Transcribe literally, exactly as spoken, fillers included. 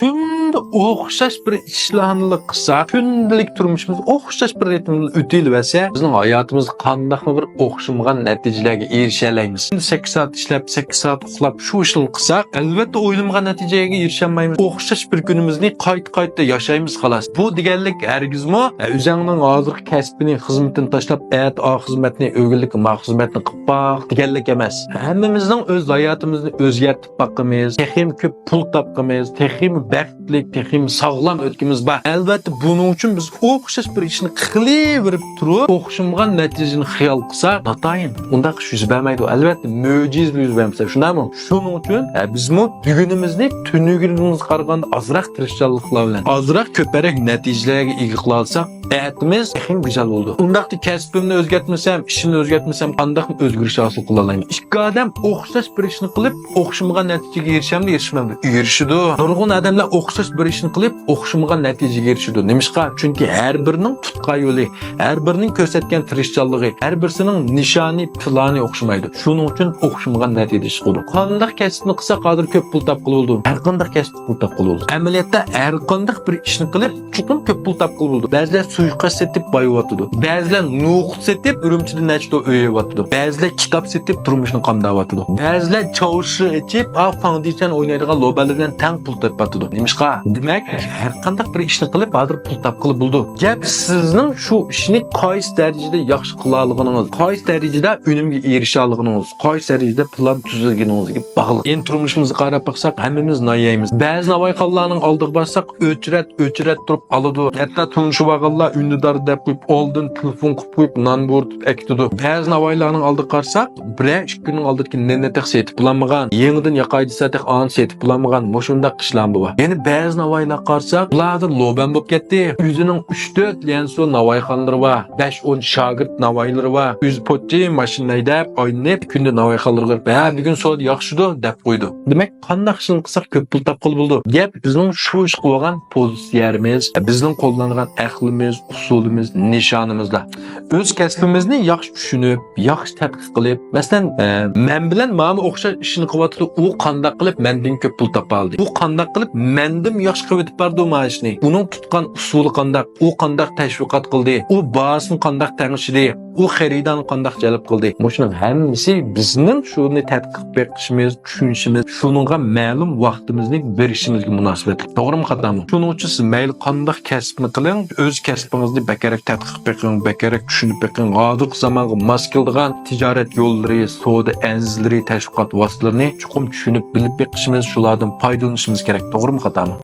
كۈندە ئوخشاش بىر ئىشلارنىلا قىلساق، كۈندىلىك تۇرمۇشىمىز ئوخشاش بىر رىتىمدا ئۆتۈۋەرسە، بىزنىڭ ھاياتىمىز قانداقمۇ بىر ئوخشىمىغان نەتىجىلەرگە ئېرىشەلەيمىز. كۈندە سەككىز سائەت ئىشلەپ، سەككىز سائەت ئۇخلاپ، شۇ ئىشلارنى قىلساق، ئەلۋەتتە ئويلىمىغان نەتىجىگە ئېرىشەلمەيمىز. ئوخشاش بىر كۈنىمىزنى قايتا-قايتا ياشايمىز، خالاس. بۇ دېگەنلىك ھەرگىزمۇ، ئە، ئۆزۈڭنىڭ ھازىرقى كەسپىنى، خىزمىتىنى تاشلاپ، ئەتە ئا خىزمەتنى، ئۆگۈنلۈك ما خىزمەتنى قىلىپ باق دېگەنلىك ئەمەس. ھەممىمىزنىڭ ئۆز ھاياتىمىزنى ئۆزگەرتىپ باققىمىز، تېخىمۇ كۆپ پۇل تاپقىمىز، تېخىمۇ بەختلىك، تېخىمۇ ساغلام ئۆتكىمىز بار. ئەلۋەتتە، بۇنىڭ ئۈچۈن بىز ئوخشاش بىر ئىشنى قىلىۋېرىپ تۇرۇپ، ئوخشىمىغان نەتىجىنى خىيال قىلساق، ناتايىن ئۇنداق ئىش يۈز بەرمەيدۇ. ئەلۋەتتە، مۆجىزە يۈز بەرمىسە، شۇنداقمۇ؟ شۇنىڭ ئۈچۈن، ئە، بىزمۇ بۈگۈنىمىزنى تۈنۈگۈنىمىزگە قارىغاندا ئازراق تىرىشچانلىقلار بىلەن، ئازراق كۆپرەك نەتىجىلەرگە ئىگە قىلالىساق، ئەتىمىز تېخىمۇ گۈزەل بولىدۇ. ئۇنداقتا كەسپىمنى ئۆزگەرتمىسەم، ئىشىمنى ئۆزگەرتمىسەم، قانداقمۇ ئۆزگىرىش ھاسىل قىلالايمەن؟ ئىككى ئادەم ئوخشاش بىر ئىشنى قىلىپ، ئوخشىمىغان نەتىجىگە ئېرىشەمدۇ، ئېرىشمەمدۇ؟ ئېرىشىدۇ. نۇرغۇن ئادەملەر ئوخشاش بىر ئىشنى قىلىپ، ئوخشىمىغان نەتىجىگە ئېرىشىدۇ. نېمىشقا؟ چۈنكى ھەر بىرىنىڭ تۇتقان يولى، ھەر بىرىنىڭ كۆرسەتكەن تىرىشچانلىقى، ھەر بىرسىنىڭ نىشانى، پىلانى ئوخشىمايدۇ. شۇنىڭ ئۈچۈن ئوخشىمىغان نەتىجىگە چىقىدۇ. قانداق كەسىپنى قىلساق، ھازىر كۆپ پۇل تاپقىلى بولىدۇ. ھەر قانداق كەسىپ پۇل تاپقىلى بولىدۇ. ئەمەلىيەتتە ھەر قانداق بىر ئىشنى قىلىپ، چوقۇم كۆپ پۇل تاپقىلى بولىدۇ. بەزىلەر سۇيىقەست سېتىپ بايىۋاتىدۇ. بەزىلەر نوخۇت سېتىپ ئۈرۈمچىدە نەچچە ئۆي ئېلىۋاتىدۇ. بەزىلەر كىتاب سېتىپ تۇرمۇشىنى قامداۋاتىدۇ. بەزىلەر چاۋشى ئېچىپ، ئا، فاڭدىچەن ئوينايدىغان لوبەنلەر بىلەن تەڭ پۇل تاپىۋاتىدۇ. نېمىشقا؟ دېمەك، ھەر قانداق بىر ئىشنى قىلىپ، ھازىر پۇل تاپقىلى بولىدۇ. گەپ سىزنىڭ شۇ ئىشنى قايسى دەرىجىدە ياخشى قىلالىغىنىڭىز، قايسى دەرىجىدە ئۈنۈمگە ئېرىشەلىغىنىڭىز، قايسى دەرىجىدە پىلان تۈزۈلگىنىڭىزگە باغلىق. ئەمدى تۇرمۇشىمىزغا قاراپ باقساق، ھەممىمىز نايايمىز. بەزى ناۋايخانىلارنىڭ ئالدىغا بارساق، ئۆچرەت، ئۆچرەت تۇرۇپ ئالىدۇ. ھەتتا تونۇشۇۋالغانلار ئۈندىدار دەپ قويۇپ، ئالدىن تېلېفون قىلىپ قويۇپ، نان بۇيرۇتۇپ ئەكېتىدۇ. بەزى ناۋايلارنىڭ ئالدىغا قارىساق، بىرەر ئىككى كۈننىڭ ئالدىدىكى نېنىنى تېخى سېتىپ بولالمىغان، يېڭىدىن ياقاي دېسە تېخى ئانى سېتىپ بولالمىغان، مۇشۇنداق ئىشلارمۇ بار. يەنە بەزى ناۋايلارغا قارىساق، بۇلار ھازىر لوبەن بولۇپ كەتتى. ئۆزىنىڭ ئۈچ تۆت ليەنسۇ ناۋايخانىلىرى بار، بەش ئون شاگىرت ناۋايلىرى بار. ئۆزى پوتى ماشىنا ھەيدەپ، ئايلىنىپ، كۈندە ناۋايخانىلارغا بېرىپ، ھە، بۈگۈن سودا ياخشىدۇ، دەپ قويىدۇ. دېمەك، قانداق ئىشنى قىلساق كۆپ پۇل تاپقىلى بولىدۇ؟ گەپ بىزنىڭ شۇ ئىشقا بولغان پوزىتسىيەمىز، بىزنىڭ قوللانغان ئەقلىمىز، ئۇسۇلىمىز، نىشانىمىزدا. ئۆز كەسپىمىزنى ياخشى چۈشىنىپ، ياخشى تەتقىق قىلىپ، مەسىلەن، ئە، مەن بىلەن مانا ئوخشاش ئىشنى قىلىۋاتىدۇ، ئۇ قانداق قىلىپ مەندىن كۆپ پۇل تاپالدى؟ ئۇ قانداق قىلىپ مەندىن ياخشى قىلىۋېتىپ بارىدۇ مانا ئىشنى؟ ئۇنىڭ تۇتقان ئۇسۇلى قانداق؟ ئۇ قانداق تەشۋىقات قىلدى؟ ئۇ بازىسىنى قانداق تەڭشىدى؟ ئۇ خېرىدارنى قانداق جەلپ قىلدى؟ مۇشۇنىڭ ھەممىسى بىزنىڭ شۇنى تەتقىق بېقىشىمىز، چۈشىنىشىمىز، شۇنىڭغا مەلۇم ۋاقتىمىزنى بېرىشىمىزگە مۇناسىۋەتلىك. توغرىمۇ، خاتامۇ؟ شۇنىڭ ئۈچۈن سىز مەيلى قانداق كەسىپنى قىلىڭ، ئۆز كەسپىڭىزنى بەكرەك تەتقىق بېقىڭ، بەكرەك چۈشىنىپ بېقىڭ. ھازىرقى زامانغا ماس كېلىدىغان تىجارەت يوللىرى، سودا ئەنزىلىرى، تەشۋىقات ۋاسىتىلىرىنى چوقۇم چۈشىنىپ، بىلىپ بېقىشىمىز، شۇلاردىن پايدىلىنىشىمىز كېرەك. توغرىمۇ، خاتامۇ؟